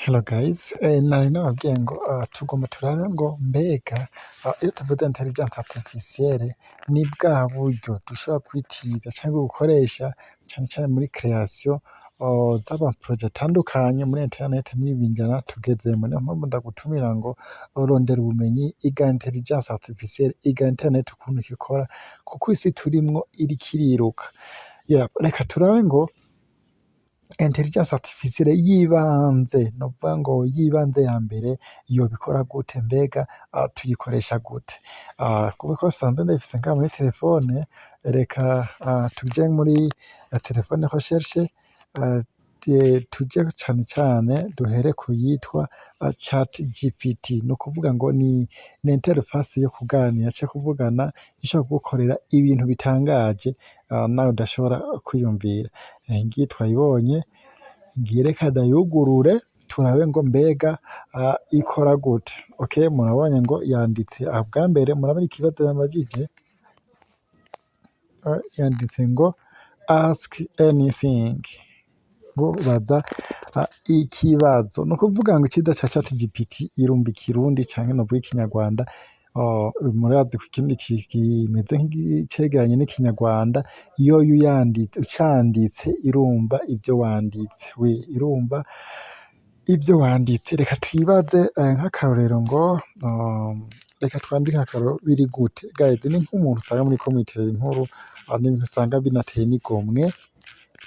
Hello guys, nari nababwiye ngo tugomba turabe ngo mbega iyo tuvuze intelligence artificielle ni bwa buryo dushobora kwitiza canke gukoresha cane cane muri création z'ama projets atandukanye muri internet, mw'ibi binjana tugezemwo. Niyo mpamvu ndagutumira ngo rondera ubumenyi, iga intelligence artificielle, iga internet ukuntu ikora, kuko isi turimwo iriko iriruka. Yeah, reka turabe ngo intelligence artificielle yibanze, novuga ngo yibanze ya mbere, yobikora gute? Mbega tuyikoresha gute? Kuko nsanzwe ndayifise ngaha muri telefone, reka tuje muri telefone recherche, tuje cane cane duhere kuyitwa ChatGPT. Ni ukuvuga ngo ni interface yo kuganira canke kuvugana, ishobora kugukorera ibintu bitangaje nawe udashobora kwiyumvira. Ngiyi twayibonye, ngiyi reka ndayugurure turabe ngo mbega ikora gute. Okay, murabonye ngo yanditse aha bwa mbere, murabona ikibazo yambajije, yanditse ngo "Ask anything", ngo baza ikibazo. Ni ukuvuga ngo iciza ca ChatGPT, irumva Ikirundi canke novuga Ikinyarwanda. Murazi ko ikindi kimeze nk'icegeranye n'Ikinyarwanda, yoyo uyanditse, ucanditse, irumva ivyo wanditse, we irumva ivyo wanditse. Reka twibaze nk'akarorero ngo reka twandike nk'akarorero biri gute. Guys, ni nk'umuntu usanga muriko mwitera inkuru, n'ibintu usanga binateye n'igomwe,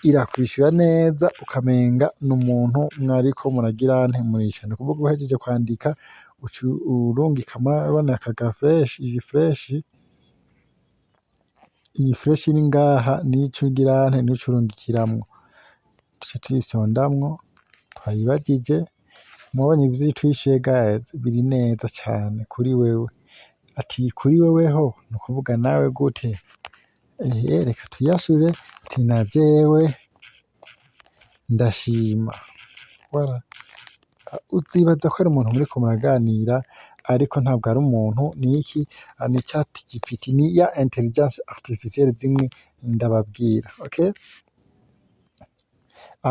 irakwishura neza ukamenga n'umuntu mwariko muragira nte, muricara. Ni ukuvuga uhejeje kwandika uca urungika. Murabona aka ga flèche, iyi flèche, iyi flèche iri ngaha, nico ugira nte, nico urungikiramwo. Duca tuyifyondamwo, twayibajije. Mubonye ivyo twishuye guys, biri neza cane kuri wewe. Ati kuri weweho, ni ukuvuga nawe gute? Ehe, reka tuyashure ati na jewe ndashima. Voilà. Uzibaza ko ari umuntu muriko muraganira, ariko ntabwo ari umuntu. Ni iki? Ni ChatGPT, ni ya intelligence artificielle zimwe ndababwira. Okay?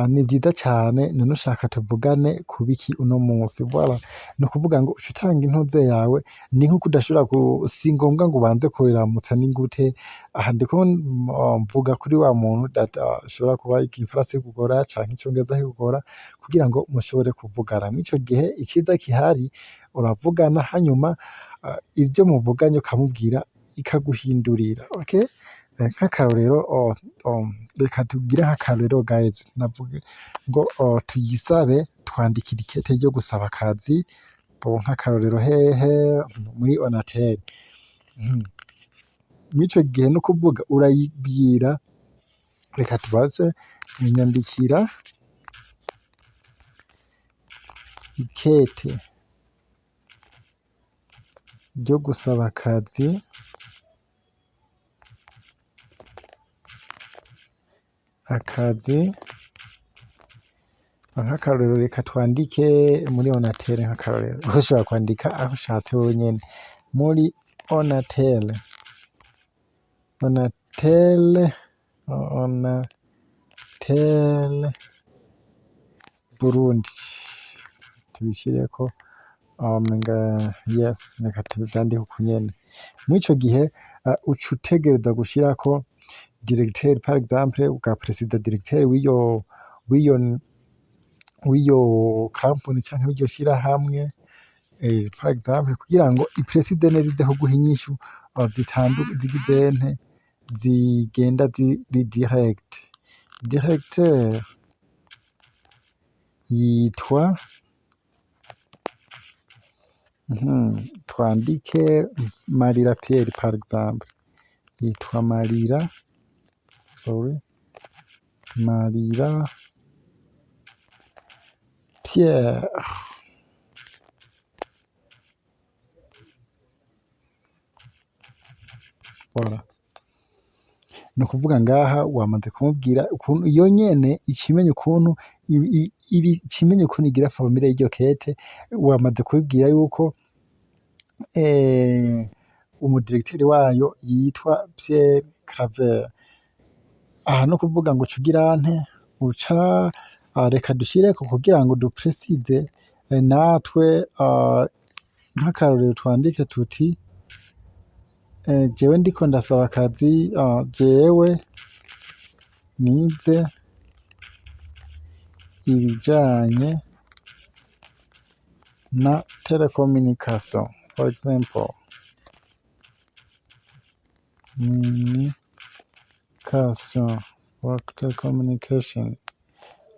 Ni vyiza cane. None ushaka tuvugane ku biki uno munsi? Voilà. Ni ukuvuga ngo uca utanga intuze yawe, ni nkuko udashobora ku, si ngombwa ngo ubanze kuyiramutsa ni gute. Aha ndiko mvuga kuri wa muntu ashobora kuba Igifaransa kikugora canke Icongereza kikugora kugira ngo mushobore kuvugana. Mw'ico gihe iciza gihari, uravugana, hanyuma ivyo muvuganye ukamubwira, ikaguhindurira. Okay? Nk'akarorero, reka tugire nk'akarorero guys, navuge ngo tuyisabe twandikire ikete ryo gusaba akazi, bon, nk'akarorero hehe? Muri Onatel. Mw'ico gihe ni ukuvuga urayibwira, reka tubaze, nyandikira ikete ryo gusaba akazi, nk'akarorero reka twandike muri Onatel nk'akarorero. Ushobora kwandika aho ushatse wewe nyene, muri Onatel, Onatel, Onatel Burundi, tubishireko umenga yes, reka tuvyandike uku nyene. Mw'ico gihe uca utegereza gushirako directeur, par exemple uga président directeur w'iyo company canke w'iryo shirahamwe, par exemple, kugira ngo i précise neza, ize kuguha inyishu zigize nte, zigenda ziri direct. Directeur yitwa, twandike Marira Pierre par exemple, yitwa Marira, sorry, Marira Pierre. Voilà. Ni ukuvuga ngaha wamaze kumubwira ukuntu iyo nyene icimenya ukuntu icimenya ukuntu igira formule y'iryo kete. Wamaze kubibwira yuko umudirekiteri wayo yitwa Pierre Claver. Aha no kuvuga ngo uca ugira nte, uca Reka dushireko kugira ngo duprécise natwe. Nk'akarorero twandike tuti jewe ndiko ndasaba akazi, jewe nize ibijanye na télécommunication, for example, communication or telecommunication.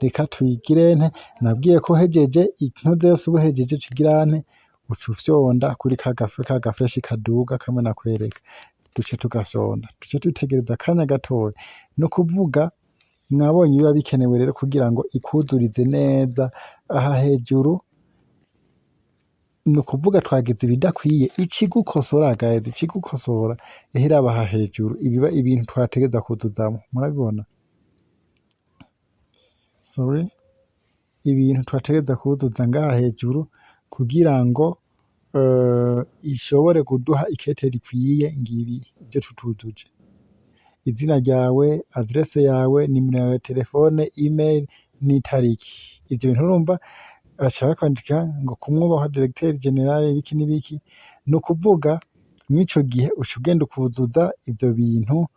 Reka tuyigire nte? Nabwiye ko hejeje intuze yose, ubuhejeje uca nte? Uca ufyonda kuri ka flèche kaduga kamwe nakwereka, duce tugafyonda, duce dutegereza akanya gatoya. No kuvuga mwabonye biba bikenewe rero kugira ngo ikuzurize neza aha hejuru. Ni ukuvuga twagize ibidakwiye, ikigukosora guys, ikigukosora ihiraba aha hejuru ibiba ibintu twategeza kuzuzamwo, murabibona, sorry, ibintu twategeza kuzuza ngaha hejuru kugira ngo ishobore kuduha ikete rikwiye. Ngibi ibyo tutujuje: izina ryawe, adresse yawe, nimero yawe ya telefone, email n'itariki. Ivyo bintu urumva baca bakwandika ngo kumwubaha directeur général ibiki n'ibiki. Ni ukuvuga mw'ico gihe uca ugenda ukuzuza ivyo bintu,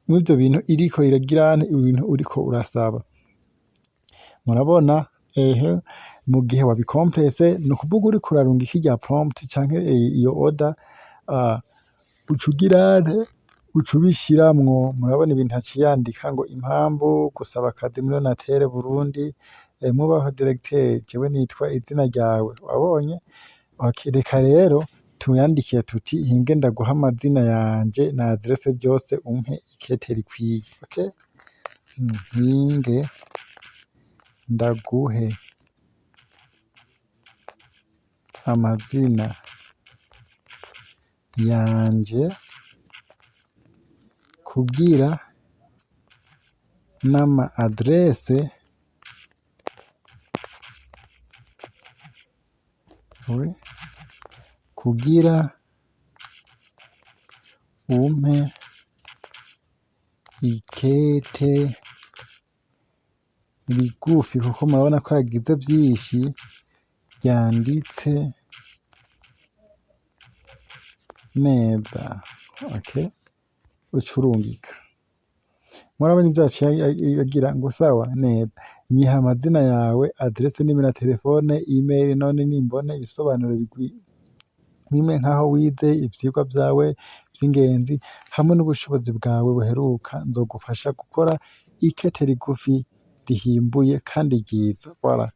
mw'ivyo bintu iriko iragira ibintu uriko urasaba. Murabona ehe mu gihe wabikomplese, ni ukuvuga uriko urarungika irya prompt canke iyo order, uca ugira nte? Uca ubishiramwo. Murabona ibintu aciye yandika ngo impamvu gusaba akazi muri Onatel Burundi, mwubahwa directeur, jewe nitwa izina ryawe, wabonye. Okay, reka rero tuyandikire tuti hinge ndaguha amazina yanje na adresse byose, umpe ikete rikwiye. Okay, hinge ndaguhe amazina yanje kugira n'ama adresse, sorry, kugira umpe ikete rigufi, kuko murabona ko yagize vyinshi, ryanditse neza. Okay, uca urungika. Murabona ivyo yaciye agira ngo sawa neza, nyiha amazina yawe, adresse, nimero ya telefone, email, none nimbone ibisobanuro bimwe nkaho wize, ivyigwa vyawe vy'ingenzi hamwe n'ubushobozi bwawe buheruka, nzogufasha gukora ikete rigufi rihimbuye kandi ryiza. Voilà,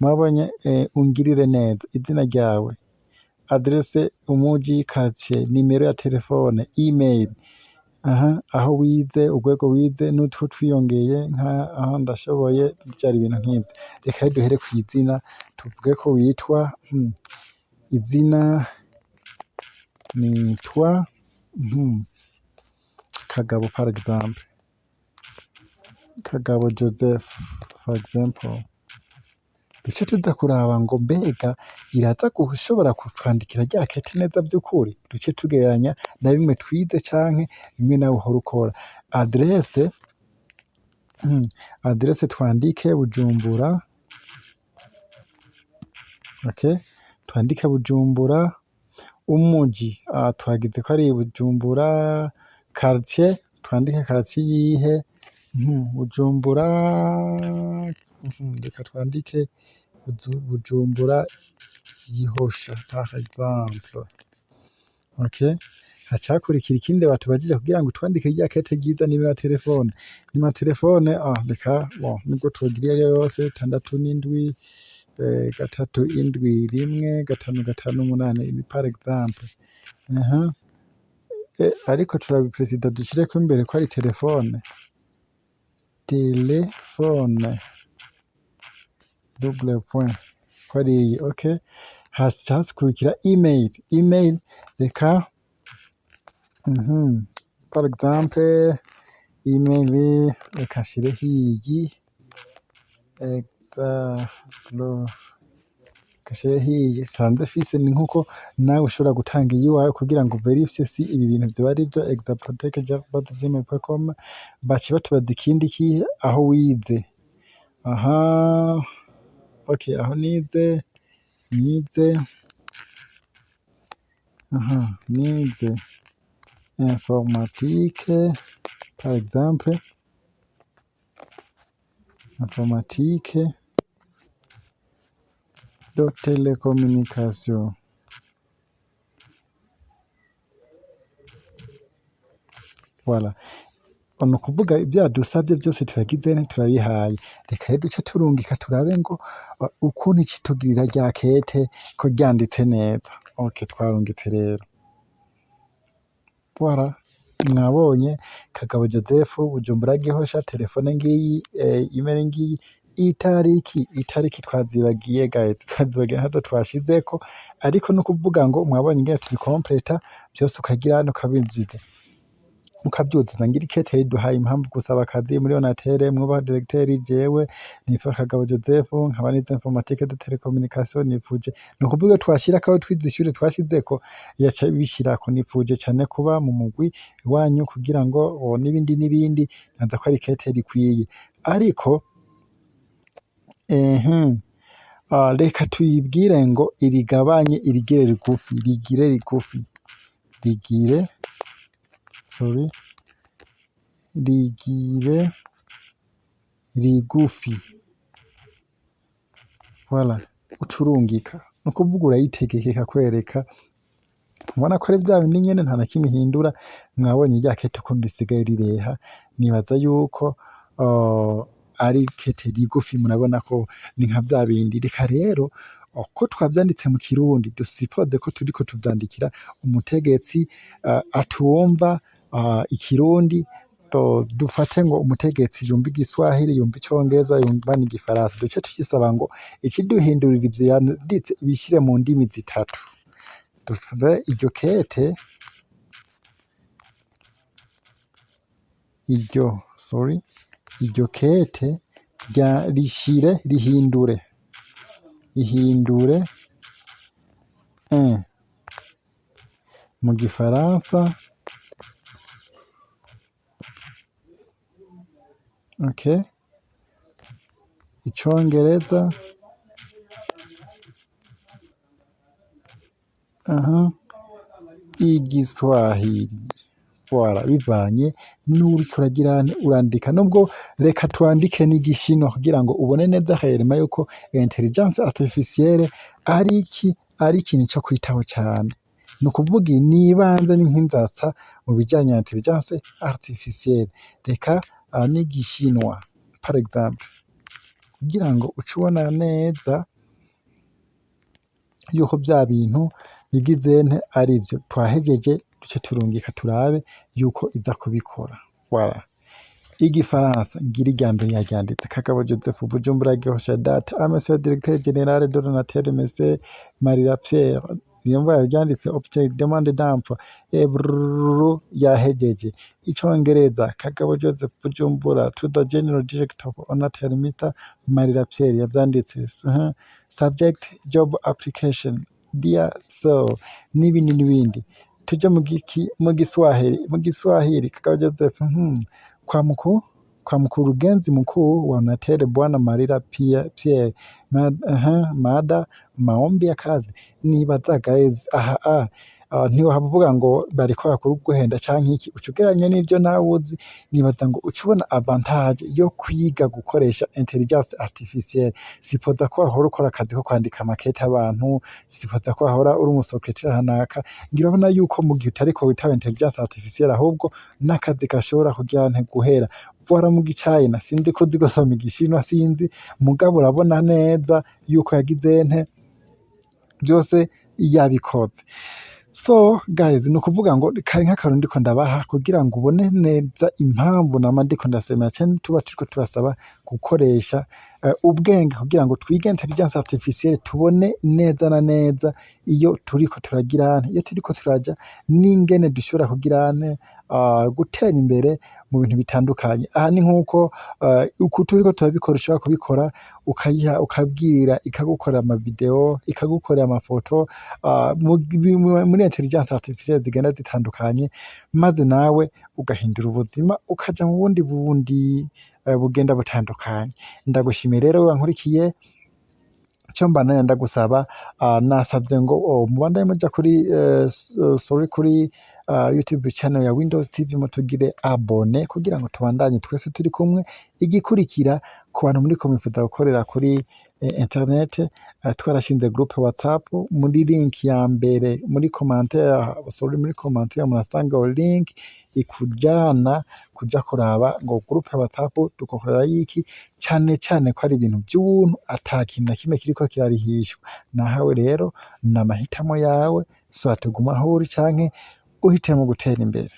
murabonye, ungirire neza: izina ryawe, adresse, umuji, quartier, nimero ya telefone, email, aha aho wize, urwego wize n'utwo twiyongeye nka aho ndashoboye, vyari ibintu nk'ivyo. Reka duhere kw'izina, tuvuge ko witwa izina nitwa Kagabo, par exemple Kagabo Joseph, for example. Duce tuza kuraba ngo mbega iraza gushobora kutwandikira rya kete neza vy'ukuri, duce tugereranya na bimwe twize canke bimwe nawe uhora ukora. Adresse, adresse twandike Bujumbura, okay, twandike Bujumbura, umuji twagize ko ari Bujumbura, quartier twandike quartier yihe? Bujumbura, reka twandike Bujumbura Gihosha, par exemple. Okay, haca hakurikira ikindi batubajije kugira ngo twandike rya kete ryiza, nimero ya telefone. Nimero ya telefone, reka bon, nubwo twogira iyo ariyo yose, 67 371 558, par exemple. Ariko turabipresida dushireko imbere ko ari telefone, téléphone double point, ko ari iyi. Okay, haca hakurikira email. Email reka par exemple email reka nshireho iyi Gashire hiyi sanze fise. Ni nkuko nawe ushobora gutanga iyiwawe kugira ngo vérifie si ibi bintu vyoba ari vyo. exaprotech@gmail.com. Baca batubaza ikindi kihe? Aho wize. Aha, okay, aho nize, aha nize informatique par exemple, informatique de télécommunication. Voilà, ni ukuvuga ibyo yadusavye byose turagize, turabihaye. Reka rero duce turungika turabe ngo ukuntu icitugirira rya kete ko ryanditse neza. Okay, twarungitse rero. Voilà, mwabonye Kagabo Joseph, Bujumbura Gihosha, telefone ngiyi, email ngiyi, itariki twazibagiye guys, twazibagiye, ntazo twashizeko, ariko no kuvuga ngo mwabonye ingene tubikompleta byose, ukagira hano ukabinjiza, ukabyuzuza. Ngira ikete riduhaye impamvu gusaba akazi muri Onatel. Mwubaha directeur, jewe nitwa Kagabo Joseph, nkaba nize informatique de télécommunication, nifuje, ni ukuvuga twashirako aho twize, ishure twashizeko yaca bishirako, nifuje cane kuba mu mugwi wanyu kugira ngo n'ibindi n'ibindi. Naza ko ari ikete rikwiye, ariko ehe reka tuyibwire ngo irigabanye, irigire rigufi, rigire rigufi, rigire, sorry, rigire rigufi. Voilà, ucurungika, ni ukuvuga urayitegeka ikakwereka. Ubona ko ari bya bindi nyene, nta na kimwe ihindura. Mwabonye rya kete ukuntu risigaye rireha. Nibaza yuko ari kete rigufi, murabona ko ni nka bya bindi. Reka rero ko twavyanditse mu Kirundi, dusipoze ko turiko tuvyandikira umutegetsi atumva Ikirundi, dufate ngo umutegetsi yumva Igiswahili, yumva Icongereza, yumva n'Igifaransa, duce tuyisaba ngo ikiduhindurira ivyo yanditse ibishire mu ndimi zitatu. Dufate iryo kete, iryo, sorry, iryo kete rya rishire, rihindure, rihindure mu Gifaransa, okay, Icongereza, aha, Igiswahili. Voilà, bivanye n'uriko uragira urandika. Nubwo reka twandike n'Igishinwa kugira ngo ubone neza réellement yuko intelligence artificielle ari iki, ari ikintu co kwitaho cane. Ni ukuvuga nibanze ni nk'inzatsa mu bijanye na intelligence artificielle. Reka n'Igishinwa par exemple, kugira ngo uce ubona neza yuko vya bintu bigize nte arivyo. Twahejeje, duce turungika turabe yuko iza kubikora. Voilà, Igifaransa ngira irya mbere yaryanditse: Kagabo Joseph, Bujumbura Gihosha, date à monsieur directeur général de l'ONATEL, monsieur Marira Pierre. Niyo mva yaryanditse. Objet: demande d'emploi, ebrrr, yahejeje. Icongereza: Kagabo Joseph, Bujumbura, to the general director of ONATEL, Mr Marira Pierre. Yavyanditse. Subject: job application, dear sir, n'ibindi n'ibindi. Tuje mu giki? Mu Giswahili. Mu Giswahili: Kagabo Joseph, kwa mkurugenzi mkuu wa ONATEL, Bwana Marira Pierre, mada: maombi ya kazi. Nibaza guys, aha ntiwohava uvuga ngo bariko barakuguhenda canke iki, uca ugereranya n'ivyo nawe uzi. Nibaza ngo uca ubona avantage yo kwiga gukoresha intelligence artificielle. Sipoza ko wahora ukora akazi ko kwandika amakete abantu, sipoza ko wahora uri umusecrétaire hanaka. Ngira urabona yuko mu gihe utariko witaba intelligence artificielle, ahubwo n'akazi gashobora kugira nte guhera. Voilà, mu Gicayina, sinzi ko uzi gusoma Igishinwa, sinzi, mugabo urabona neza yuko yagize nte byose yabikoze. So guys, ni ukuvuga ngo kari nk'akarori ndiko ndabaha kugira ngo ubone neza impamvu nama ndiko ndasemera canke tuba turiko tubasaba gukoresha ubwenge kugira ngo twige intelligence artificielle, tubone neza na neza iyo turiko turagira, iyo turiko turaja, n'ingene dushobora kugira. gutera imbere mu bintu bitandukanye. Aha ni nk'uko uku turiko turabikora, ushobora kubikora ukayiha, ukabwira ikagukorera ama video, ikagukorera amafoto muri intelligence artificielle zigenda zitandukanye, maze nawe ugahindura ubuzima, ukaja mu bundi bugenda butandukanye. Ndagushimiye rero wankurikiye. Ico mbandanya ndagusaba, nasavye ngo mubandanye muja kuri sorry, kuri YouTube channel ya Windows TV, mutugire abonner kugira ngo tubandanye twese turi kumwe. Igikurikira, ku bantu muriko mwifuza gukorera kuri internet, twarashinze groupe WhatsApp. Muri link ya mbere muri commentaire, sorry, muri commentaire murasanga link ikujana kuja kuraba ngo groupe WhatsApp dukorera iki, cane cane ko ari ibintu vy'ubuntu, ata kintu na kimwe kiriko kirarihishwa. Nahawe rero ni amahitamo yawe, soit uguma aho uri canke uhitemo gutera imbere.